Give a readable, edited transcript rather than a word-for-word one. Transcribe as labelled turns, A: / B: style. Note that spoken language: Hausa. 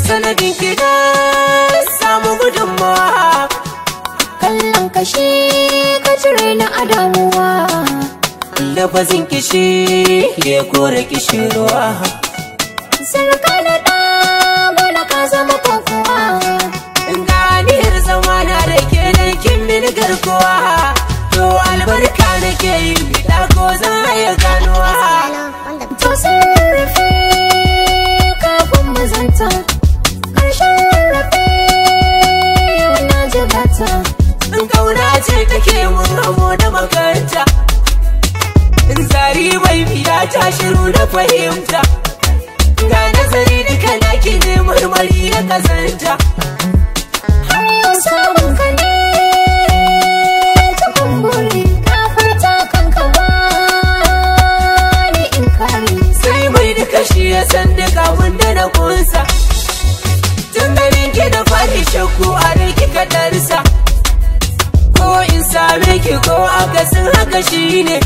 A: Sanadin ki na samu gudunmawa.
B: Kallon kashi ka cire na adamuwa.
A: Lafazin kishi ya kore kishirwa.
B: Sarka da ɗa ka zama kokowa.
A: Ganiyar zama na da ke dan kin mini garkuwa. To albarka nake yi bida ko zan haya ganuwa.
B: To sun rarrafe kafin mazanta. Karshen rarrafe yau na jigata.
A: In kauna ce take mun hamo da makaranta. In zari bai biya ta shiru na fahimta. Ga nazari duka naki ne marmari ya kazanta.
B: Har yau samun ka ne ta kumburi. Ka furta kanka ba ni in kare.
A: Sai mai duka shi ya san duk abin da na kunsa. Tun ganin ki da fari shakku a rai kika darsa. Ko in same ki ko akasin haka shine.